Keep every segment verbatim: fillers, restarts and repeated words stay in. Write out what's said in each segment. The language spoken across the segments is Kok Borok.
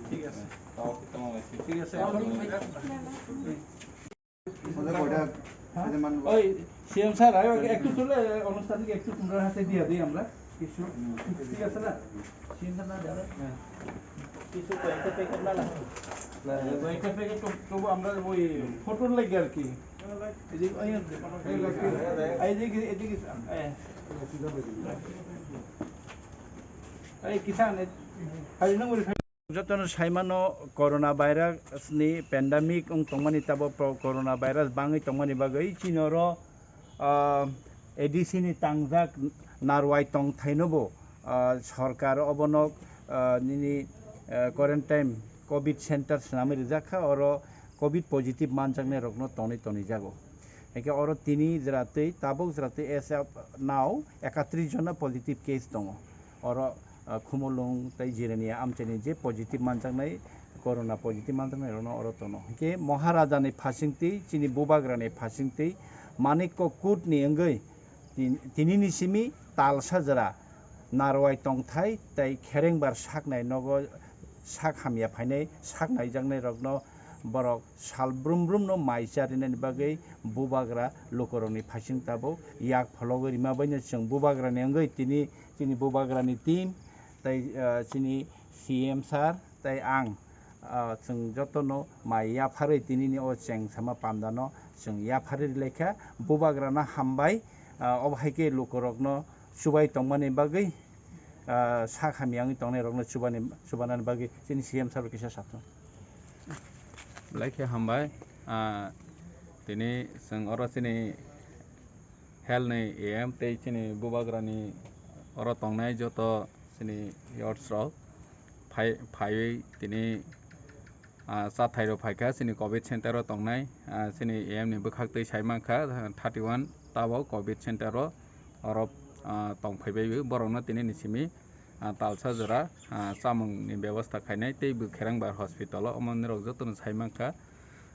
ঠিক আছে। ঠিক আছে। ওই সিএম স্যার, আয়ো, একটু চলে, আনুষ্ঠানিক একটু তোমরা হাতে দিয়ে দিই আমরা কিছু। ঠিক আছে না? সিএম স্যার না যাবে? হ্যাঁ। কিছু কয়েকটা প্যাকেট না লাগবে। কয়েকটা প্যাকেট তো, তবু আমরা ওই ফটোর লাগে আর কি। এই যে, এই, এই যে, এদিকে, এদিকে, হ্যাঁ। এই কিষান, এই, হারি নম্বর Jotono saimano, corona virus ni pandemic wng tongmani, tabo pro-, corona virus bangwi tongmani bagwi chini oro, ah, A D C ni tangjak narwai tongthaino bo, ah, sorkar obono, ah, nini, ah, quarantine covid center swnamwi rijak kha, oro covid positive manjaknai rokno tonwi tonijago. Hingke oro tini jwra twi, tabuk jwra twi as of now ekatris jona positive case tongo. Oro, ah, Khumulwng tei Jirania amchaini je positive manjaknai, corona positive manjaknai rokno oro tono. Hingke Maharaja ni phasingtwi, chini Bubagra ni phasingtwi, Manikko Kut ni wngwi tin-, tini ni simi talsa jwra narwai tongthai tei kherengbar saknai nogo sak hamya phainai, sak naijaknai rokno borok sal brum brum no mai cha rinani bagwi Bubagra lukurokni phasing tabuk yak phologwi rima baino chwng Bubagrani wngwi tini chini Bubagrani team tei, ah, chini C M sir tei ang, ah, chwng jotono mai yapharwi tinini o cheng sama pandano chwng yapharwi rwlaikha. Bubagrano hambai, ah, obo hai khe lukurokno chubai tongmani bagwi, ah, sak hamya wngwi tongnai rokno chubani, chubanani bagwi chini C M sir bo kisa sathung. Belai khe hambai, ah, tini chwng oro chini health ni A M tei chini Bubagrani oro tongnai joto chini youths rok phai, phaiwi tini, ah, chathai rok phaikha chini covid center o tongnai, ah, chini A M ni bwkhak twi sai mankha, ah, thirty one tabok covid center o oro, ah, tong phaibai borokno tini ni simi, ah, talsa jora, ah, chamung ni bebosta khainai tei bwkherang bar hospital o omo nirok jotono sai mankha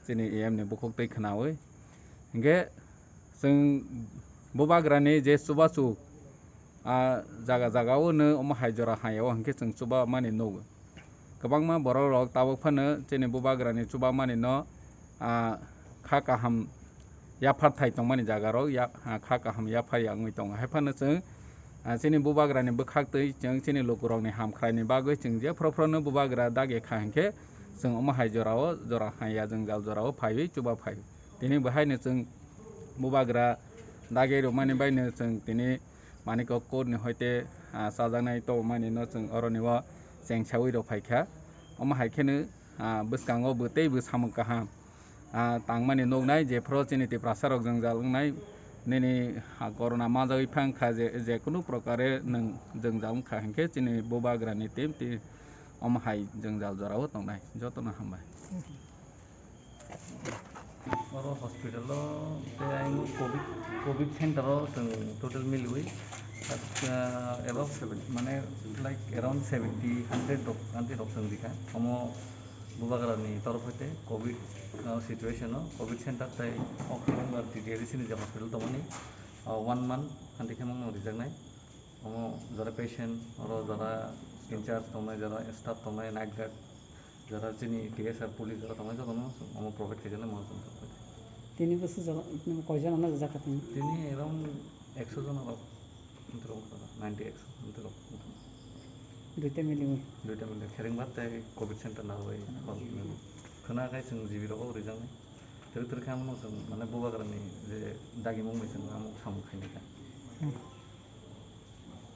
chini A M ni bukhuk tei khwnawi. Hinkhe chwng Bubagrani je chubachu, ah, jaga jaga o no omo hai jora hai o hinkhe chwng chuba mani nugo. Kwbangma borok rok tabuk phano chini Bubagrani chuba mani no, ah, kha kaham yaphar thai tongmani jaga rok ya, ah, kha kaham yaphar ya wngwi tongo. Hai phano chwng, ah, chini Bubagrani bwkhak twi chwng chini lukurokni hamkhraini bagwi chwng jephru phruno Bubagra dagi kha hinkhe chwng omo hai jora o jora hai ya jwngjal jora o phaiwi chuba phai. Tini bo haino chwng Bubagra dagi rwmani baino chwng tini Manikko Kut ni hoite, ah, chajaknai tongmani no chwng oroni o chengsawi rw phaikha. Omo hai kheno, ah, bwskango bo tei bo samung kaham, ah, tangmani nuknai, jephru chini Tiprasa rok jwngjal wngnai, nini, ah, corona manjagwi phang kha je, je kunu prokare nwng jwngjal wngkha hinkhe chini Bubagrani team tei omo hai jwngjal jorao tongnai. Jotono hambai. Oro hospital o tei ayang covid, covid center o chwng total miliwi, ah, above seventy, mane, like, around seventy, hundred rok, hundred rok chwng rikha. Omo Bubagrani torof hoite covid, ah, situation o covid center tei o Kherengbar T T A D C ni je hospital tongmani, ah, one month hanti khe mangno rijaknai. Omo jora patient, oro jora in charge tongnai, jora staff tongnai, night guard, jora chini T S R police jora tongnai, jotono omo provide khaijak nai mol song. Tini bwswk jora, koijon ano rijak kha tini? Tini around ekso jon rok, ninety ekso, ninety rok. Duita miliwi? Duita miliwi, Kherengbar tei covid center narwai. Khwna khai chwng G B rogo rijaknai. Twrwk twrwk khe amo chwng mane Bubagrani je dagimung bai chwng amo samung khainai kha. Hmm.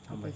Hambai.